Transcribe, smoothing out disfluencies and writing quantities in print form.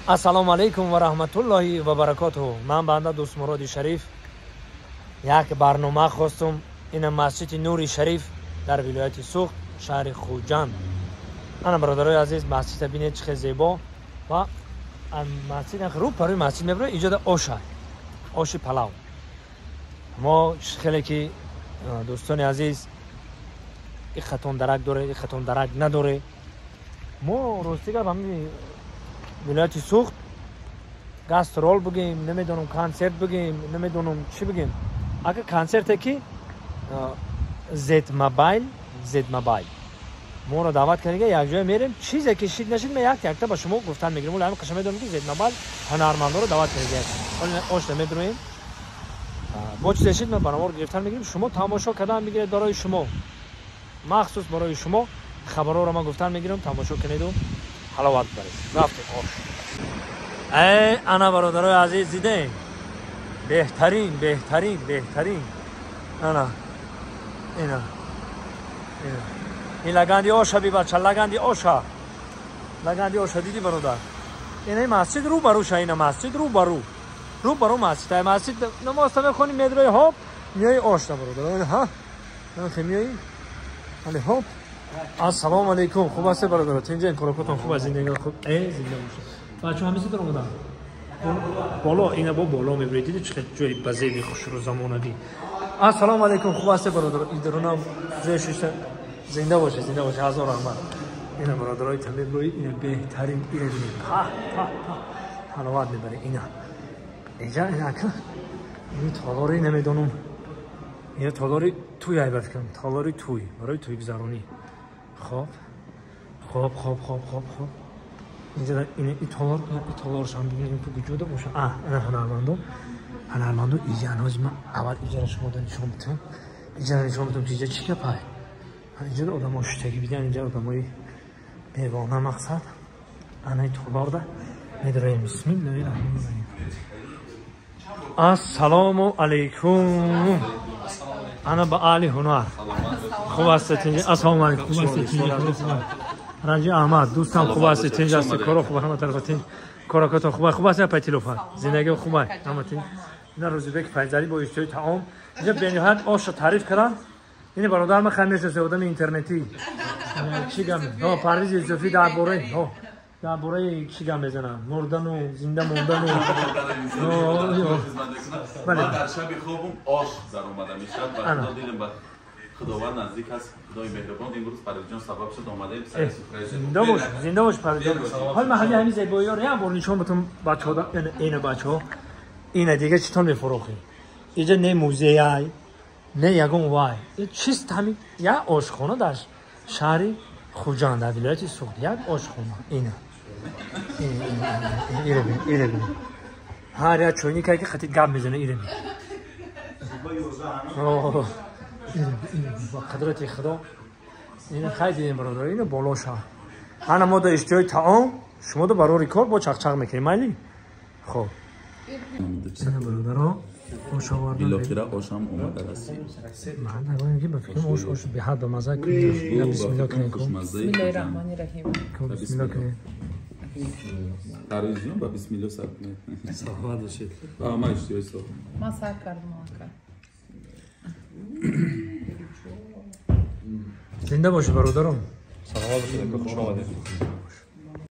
Ассалому алайкум ва раҳматуллоҳи ва баракотуҳу. Ман банда Дӯстмуроди Шариф як барнома хостум. Ина масҷиди Нури Шариф дар вилояти Суғд, шаҳри Хуҷанд. Ана бародарои азиз, масҷида бинед чӣ хел зебо ва масҷид рӯ парои масҷид мебарои иҷода оша, оши палав. Мо хеле ки дӯстони азиз и хатон дарак доре, и хатон дарак надоре. Мо рости гап ҳамин вилояти Суғд гастрол бигем, намедонам консерт бигем, намедонам чӣ бигем. Ака консерте ки Z-Mobile, Z-Mobile моро даъват кардига, якҷоя мерем, чизе ки шид нашид, ма як якта ба шумо гуфтан мегирем. Оли ҳамин қаша медонем ки Z-Mobile ҳунармандоро даъват кардига. Оли ошна медроем. Бо чизе шид ма баровар гирифтан мегирем, шумо тамошо кардан мегиред барои шумо. Махсус барои шумо хабарҳоро ман гуфтан мегирам, тамошо кунеду ҳаловат баред. Рафтем ош. Эй, ана бародарои азиз, дидем. Беҳтарин, беҳтарин, беҳтарин. Ана. Ина. Ина. Ин лаганди оша би бача, лаганди оша. Лаганди оша диди бародар. Ина масҷид рӯ ба рӯ ша, ина масҷид рӯ ба рӯ. Рӯ ба рӯ масҷид. Ай масҷид намоз та мехонӣ, медрои ҳоп, миёи ош та бародар. Ҳа? Миёи. Али ҳоп. Ассалому алайкум. Хуб ҳастед бародар? Тинҷен корокотон хуб аст, зиндагӣ хуб. Э, зинда бошед. Бачаҳо ҳамиси дар омадан. Боло, ина бо боло мебаред. Дидед чӣ ҷои базеби хушрӯ замонавӣ. Ассалому алайкум. Хуб ҳастед бародар? Идарунам ҷои шишта. Зинда бошед, зинда бошед. Ҳазор раҳмат. Ина бародарои тамеброи, ина беҳтарин, ина бинед. Па, па, па. Ҳаловат мебаред ина. Инҷа ина ака. Ин толори намедонам. Ина толори туй айбат кунам. Толори туй, барои туйгузаронӣ. Хоб, хоб, хоб, хоб, хоб, хоб. Инҷа ин толор, ин толоршам бибинем ки куҷода боша. А, ина ҳунармандо. Ҳунармандо иҷа ҳанӯз ман аввал иҷаро шумо нишон бидам. Иҷаро нишон бидам ки иҷа чӣ гапай. Инҷа одамо шиштагӣ бидан, инҷа одамои бегона мақсад. Ана толорда медроем. Бисмиллоҳи раҳмони раҳим. Ассалому алайкум. Ана ба аҳли ҳунар. Хуб ҳастед? Ассалому алайкум. Хуб ҳастед? Ранҷи Аҳмад дӯстам, хуб ҳастед? Тинҷ ҳастед? Коро хуб, ҳама тарафа тинҷ. Корокотон хуб, хуб ҳастед? Пайтилофа. Зиндагӣ хуб аст. Ҳама тинҷ. Ина Рӯзибек Файзалӣ бо иштиҳои таом. Инҷа бениҳоят ошро таъриф карданд. Ин бародар ман хеле мешиносам, одами интернетӣ. Чӣ гап? Парвиз Юсуфӣ дар бораи чӣ гап мезанам? Мурдану зинда мондану. Ман дар шаби хобам ош дар омада мешавад ва худо дилам ба Худованд наздик аст, Худои меҳрубон. Имрӯз Парвизҷон сабаб шуд, омадаем сари суфраи зебо. Зинда бош, зинда бош Парвизҷон. Ҳол ман ҳамин зебоиҳоро як бор нишон битам бачаҳо, ина бачаҳо. Ина дига читон мефурӯхӣ? Иҷа не музей, не ягон вай. Чист ҳамин як ошхона дар шаҳри Хуҷанд, дар вилояти Суғд, як ошхона. Ина. Ира бин, ира бин. Ҳар як чойникае ки хатид гап мезана, ира бин. Ба қудрати Худо. Ина хай дидем бародар, ина болоша. Ана мо дар иштиҳои таом, шумо до барори кор бо чақчақ мекунем, майли? Хоб. Ина бародаро, ош овардан. Билохира ошам омада расид. Ман нагӯям ки ба фикрам ош ош беҳад ба маза кунем. Я бисмиллоҳ кунем. Бисмиллоҳи раҳмони раҳим. Бисмиллоҳ кунем. Парвизҷон ба бисмиллоҳ сар кунед. Саломат бошед. Ман иштиҳои соҳ. Ман сар кардам ака. Зинда бошед бародарон. Саломат бошед, хуш омадед.